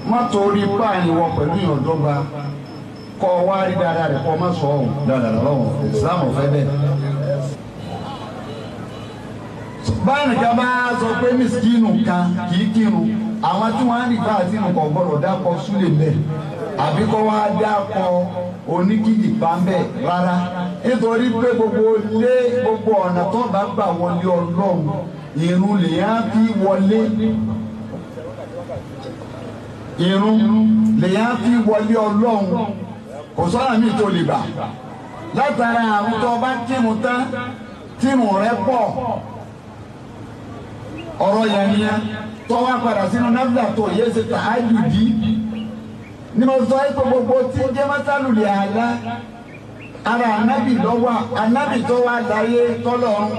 Má torí páàrin wọn pẹ̀lú ìyàndọ́gba kọ́ wá rí dáadáa rẹ̀ kọ́ má sọ ọ́ dáadáa lọ́wọ́ Islam ọ̀fẹ́ bẹ́ẹ̀. Báyìí nìkan bá sọ pé mísíkínù kan kì í kírun, àwọn tí wọ́n á nìgbà àti nǹkan gbọ́dọ̀ dákọ̀ súlẹ̀ mẹ́ àbí kọ́ wá dákọ̀ oníkìlì pàmbẹ́ rárá, nítorí pé gbogbo lé gbogbo ọ̀nà tó bá gbà wọlé Ọlọ́run ìrun lèyàn fi wọlé, ìrun lèyàn fi wọlé Ọlọ́run, kò sọ́nà míì tó lè bà látara àwọn tó bá kírun tán tírun rẹ pọ̀ ọ̀rọ̀ yẹn nìyẹn tó wá padà sínú náfìlà tó yẹ ṣe tàájùdí ni mo sọ pé gbogbo tí ń jẹ́ mọ́sálùlẹ̀ àlá ara ànábì lọ́wọ́ ànábì tó wá láyé tọ́lọ́run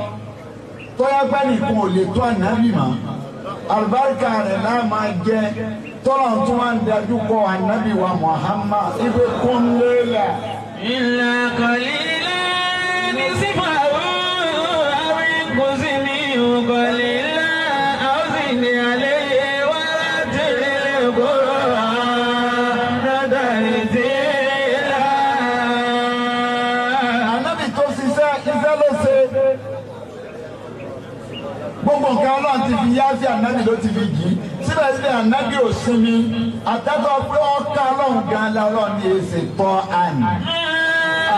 tọ́yá pẹ́ nìkan ò lè tó ànábì mọ́ àlùbáríkà rẹ̀ náà máa jẹ tọ́lọ́run tó máa ń dájú kọ ànábì wa Muhammad ibi kún lélẹ̀. Illa qalilan nisfahu aw inqus minhu qalilan aw zid alayhi wa rattilil Qur'ana tartila. Ànábì tó ṣiṣẹ́ iṣẹ́ ló ṣe. Gbogbo nǹkan Ọlọ́run ti fi yá sí ànábì ló ti fi jì í. Síbẹ̀síbẹ̀ ànábì ò sinmi. Àtẹ́tọ̀ pé ọ̀ka Ọlọ́run gan la Ọlọ́run ní èsì tọ́ àná.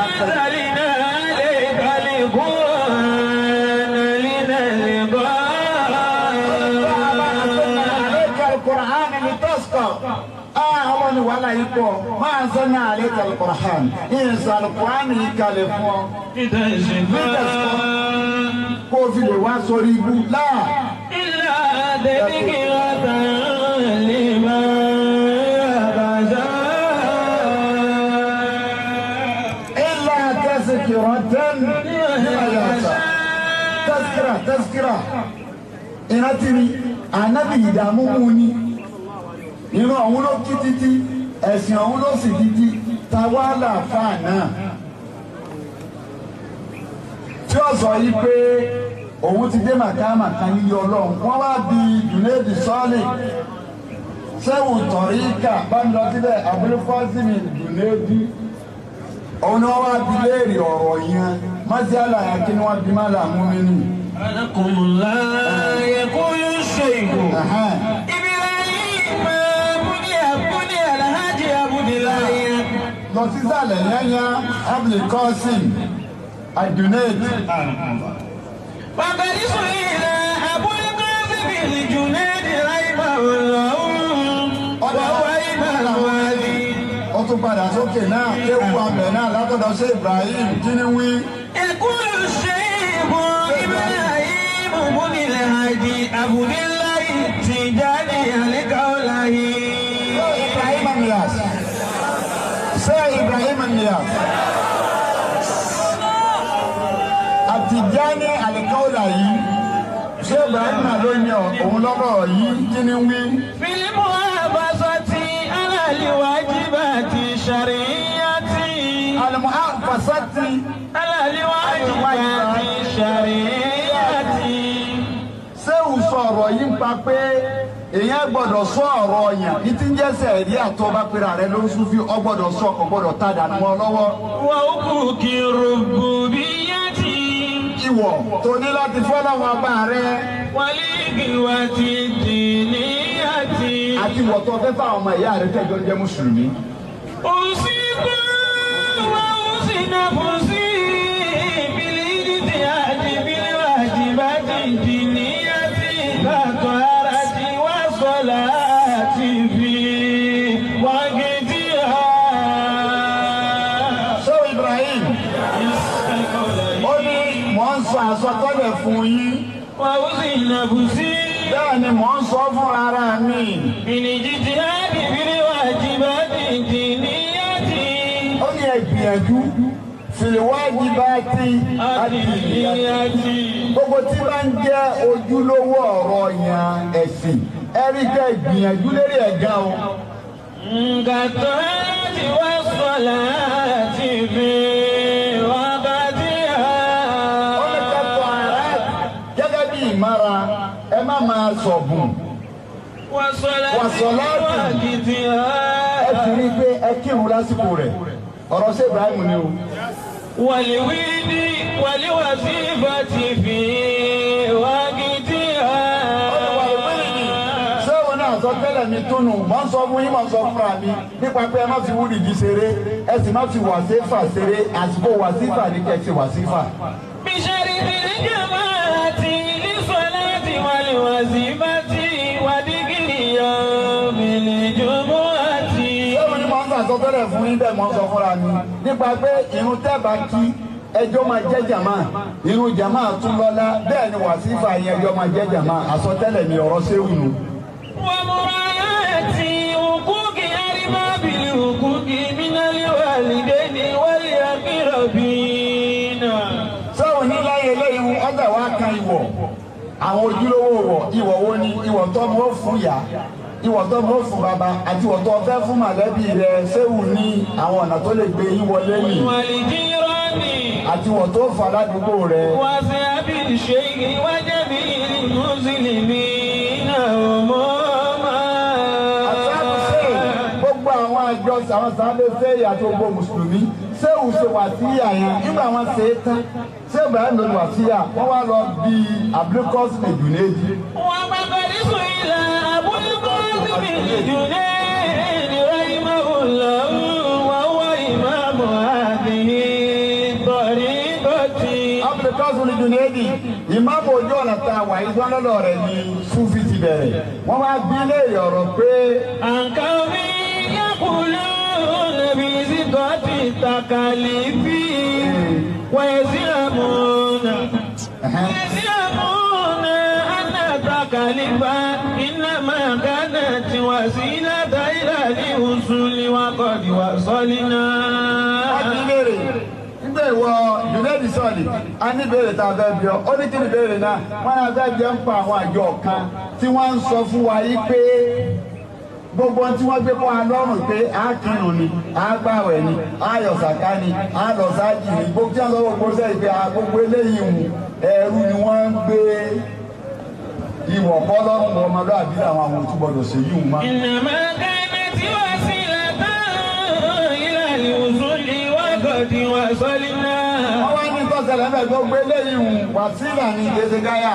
أنزلنا عليك القرآن لتشقى. عليك القرآن لتشقى. Ọlọ́run ní wàhálà yìí pọ̀. Máa ń sọ náà عليك القرآن. Ìyẹn القرآن yìí kalẹ̀ fún ọ. لتشقى. Kó o fi lè wá sórí ibú láà. إلا تذكرة لمن يخشى. إلا تذكرة لمن يخشى. Tazkira tazkira. Ìrántí ni ànábì ìdààmú mú ni. Ìran ọ̀hún ló kí títí, ẹ̀sìn ọ̀hún ló sì títí, tàwa làáfàá náà. Tí ó sọ yìí pé òun ti dé màkàmà kan nílé Ọlọ́run, wọ́n wá bí Jùnẹ́dì Sọ́ọ̀lì sẹ́wù tọ̀ríkà bá ń lọ síbẹ̀ Abúlé-Fásímì Jùnẹ́dì. Òun ni wọ́n wá bí léèrè ọ̀rọ̀ yẹn, mọ́sí àlàyé kí ni wọ́n bí má là mú mi nù. أنكم لا يقول الشيخ إبراهيم بني بني الهاج عبد الله. Lọ sísàlẹ̀ yẹ́nyẹ́ Abdulkasim Ajunaid. وقد سئل أبو القاسم الجنيد رحمه الله وهو إمام هذه. Ó tún padà sókè náà kéwu abẹ náà látọ̀dọ̀ sí Ibrahim kí ni wí. يقول الشيخ إبراهيم بن الهادي عبد الله التجاني الكولهي. Ibrahim Niyas. Ṣé Ibrahim Niyas? Àtìjáni Alikawla yìí. Ṣé Ibrahim náà ló yan òun lọ́rọ̀ yìí kí ni wí? في المحافظة على الواجبات الشرعية. Al-muhafazati على الواجبات الشرعية. Ṣé ò sọ ọ̀rọ̀ yìí ń pa pé èèyàn gbọ́dọ̀ sọ ọ̀rọ̀ yàn ní tí ń jẹ́sẹ̀ rí àtọ́ bá pera rẹ ló ń sún fi ọ gbọ́dọ̀ sọ ọ gbọ́dọ̀ tá dànù mọ́ ọ lọ́wọ́. وحقوق الربوبية. Ìwọ̀ tó ní láti fọ́lọ́wọ́n ọba rẹ والإخوة الدينية. àti ìwọ̀ tó fẹ́ fáwọn ọmọ ìyá rẹ tẹ́jọ́ ń jẹ́ mùsùlùmí. أوصيكم وأوصي نفسي بالاجتهاد بالواجبات الدينية كالطهارة والصلاة في وقتها. Ṣé Ibrahim ó ní mò ń sọ àsọtẹ́lẹ̀ fún yín وأوصي نفسي bẹ́ẹ̀ ni mò ń sọ fún ara mi. بالاجتهاد بالواجبات الدينية. Ó ní ẹ gbìyànjú fìwádìí bá ti àdìyẹ. الدينية. Gbogbo tí bá ń jẹ́ ojúlówó ọ̀rọ̀ yẹn ẹ̀sìn ẹ̀rí kẹ́ gbìyànjú lérí ẹ̀gá o. كالطهارة والصلاة في وقتها. Ó ní kẹ́kọ̀ọ́ ara gẹ́gẹ́ bí ìmára ẹ má máa sọ̀bùn. Wàsọ̀láàtì ẹ ti rí i pé ẹ kírun lásìkò rẹ̀ ọ̀rọ̀ ṣé Ibrahim ni o. Wàlíwíní wàlíwàsífàtì fi wákìtì ha. Ṣé òun náà sọ tẹ́lẹ̀ mi túnú? Mọ̀ ń sọ fún yín, mọ̀ ń sọ fúnra mi nípa pé ẹ má fi wúrìdì ṣeré, ẹ sì má fi wàsífà ṣeré, àsìkò wàsífà ní kẹ́ ẹ ṣe wàsífà. Bíṣẹ́rì bìrì jàmáàtì lísọ̀láàtì wàlíwàsífàtì wàdígìrì yọ̀ọ̀mìlì jùmọ̀àtì. Ṣé òun ni mò ń sàsọtẹ́lẹ̀ fún yín bẹ́ẹ̀ mọ̀ ń sọ fúnra mi nípa pé irun tẹ́ẹ̀bà kí ẹjọ́ máa jẹ́ jàmá, irun jàmá tún lọ́lá, bẹ́ẹ̀ ni wàsífà yẹn ẹjọ́ máa jẹ́ jàmá, àsọtẹ́lẹ̀ mi ọ̀rọ̀ ṣéwù nù. ومراعاة حقوق أرباب الحقوق من الوالدين والأقربين. Sọ́wọ́n ní láyé eléyìí ọgbà wa kan ìwọ̀ àwọn ojúlówó wọ̀ ìwọ̀ wo ni ìwọ̀ tó mọ́ fún yá ìwọ̀ tó mọ́ fún bàbá àti ìwọ̀ tó fẹ́ fún màlẹ́bí rẹ̀ ṣéwù ní àwọn ọ̀nà tó lè gbé yín wọlé nì والجيران àti ìwọ̀ tó fà ládùúgbò rẹ̀. وأصحاب الشيخ وجميع المسلمين عموما. Àtàkùn sẹ́yìn gbogbo àwọn àjọ àwọn sábẹ́ sẹ́yìn àti gbogbo mùsùlùmí sẹ́wù ṣe wàsíyà yẹn nígbà wọn ṣe é tán ṣé Ibrahim ló ní wàsíyà wọ́n wá lọ bí abdulkọ́sì lè. وقد سئل أبو القاسم الجنيد رحمه الله وهو إمام هذه الطريقة. Abdulkọ́sì lè dùnẹ́ẹ̀dì ìmáàmù ojú ọ̀nà tá a wà yìí sọ́n lọ́dọ̀ rẹ̀ ní Súfì ti bẹ̀rẹ̀ wọ́n wá bí léèrè ọ̀rọ̀ pé عن قوم يقولون بزكاة التكاليف ويزعمون أن التكاليف إنما كانت وسيلة إلى الوصول وقد وصلنا. Wọ́n bí léèrè nígbà ìwọ Junaid sọ̀lì a ní ìbéèrè tá a fẹ́ bí ọ ó ní kí ni ìbéèrè náà wọ́n náà fẹ́ bí ọ ń pa àwọn àjọ kan tí wọ́n ń sọ fún wa yìí pé gbogbo ohun tí wọ́n gbé kọ́ wa lọ́rùn pé a kírun ni a gbàwẹ̀ ni a yọ sàká ni a lọ sáájì ni gbogbo tí wọ́n sọ gbogbo sẹ́yìn pé a gbogbo eléyìí hùn ẹrú ni wọ́n ń gbé ìwọ̀ kọ́ lọ́rùn ọmọlúwàbí làwọn àwọn òtún gbọdọ̀ ṣèyí hùn mọ́. إنما كانت وسيلة إلى الوصول وقد وصلنا. Wọ́n wá ní tọ́sẹ̀lẹ̀ mẹ́ gbogbo eléyìí hùn wàsílà ní gbèsè gáyà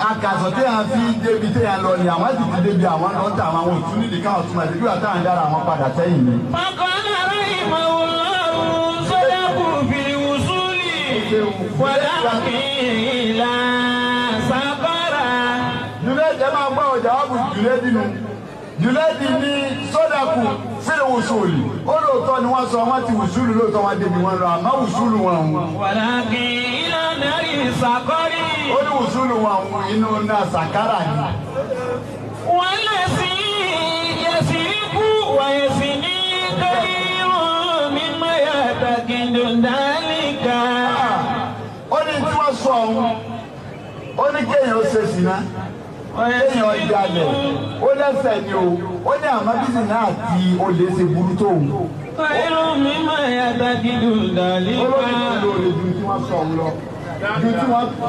akàsọ̀ tí a fi débi tí a lọ ni àwọn sì ti débi àwọn lọ́tà àwọn òtún nídìí káwọn túmọ̀ sí bí wàá táwọn dára àwọn padà sẹ́yìn ni. فقال رحمه الله صدقوا في الوصول ولكن لا سقر. Jùlẹ́dì ẹ máa gbọ́ ọjà wà bù Jùlẹ́dì nu. Jùlẹ́dì ní sọ́dàkù fílẹ̀ wùsùlù. Ó lóòótọ́ ni wọ́n sọ wọ́n ti wùsùlù lóòótọ́ wọn débi wọn lọ àmọ́ wùsùlù wọn hùn. ولكن إلى نار سقر. Ó ní wùsùlù wọn hùn inú náà sàkárà ni. والذي يسرق ويزني خير مما يعتقد ذلك. Ó ní tí wọ́n sọ ọ̀hún. Ó ní kéèyàn ó ṣe sìná. Kéèyàn jalè. Ó lẹ́sẹ̀ ni o. Ó ní àmọ́ bísí náà ti olè ṣe burú tó òun. خير مما يعتقد ذلك. Olórí tó lóore ju tí wọ́n sọ ọ̀hún lọ. Ju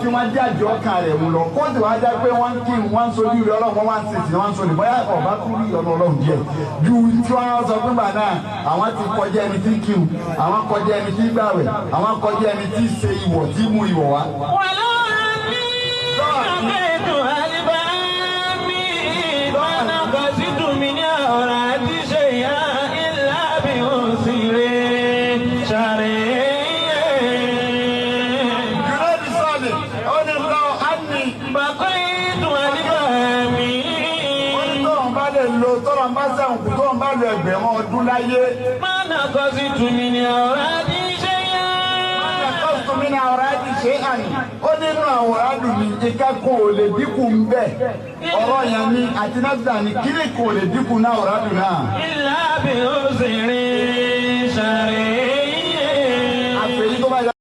tí wọ́n jáde ọkàn rẹ̀ mú lọ. Kóòtù wá já pé wọ́n ń kírun, wọ́n ń sojú rẹ̀ ọlọ́run, wọ́n wá ń sèṣì, wọ́n ń sọlẹ̀. Bóyá ọba tún rí ọ̀nà ọlọ́run díẹ̀. Ju tí wọ́n sọ pé bàdá àwọn ti kọjá ẹni tí ń kírun, àwọn kọjá ẹni tí ń gbàwẹ̀, àwọn kọjá ẹni tí ń ṣe ìwọ̀ tí ń mú ìwọ̀ wá. ولو أني أتيت ألبامي ما نقصت من أورادي شيئا إلا بأسر شرعي. Jùlọ́dì sọ̀lì, ó ní lọ á ní بقيت ألبامي ó ní tọ́rọ̀ bá lè lo tọ́rọ̀ bá sẹ̀wọ̀n kù tọ́rọ̀ bá lo ẹgbẹ̀rún ọdún láyé. ما نقصت من أورادي شيئا. Kọ́sùtù mi náà ọ̀rá ti ṣe àní. Ó nínú àwọn àdùn mi, ìkẹ́kọ̀ọ́ ò lè dínkù ń bẹ̀. Ọ̀rọ̀ yẹn ni àti náfìlà ni kíni kò lè dínkù náà ọ̀rá dùn náà. إلا بأسر شرعي.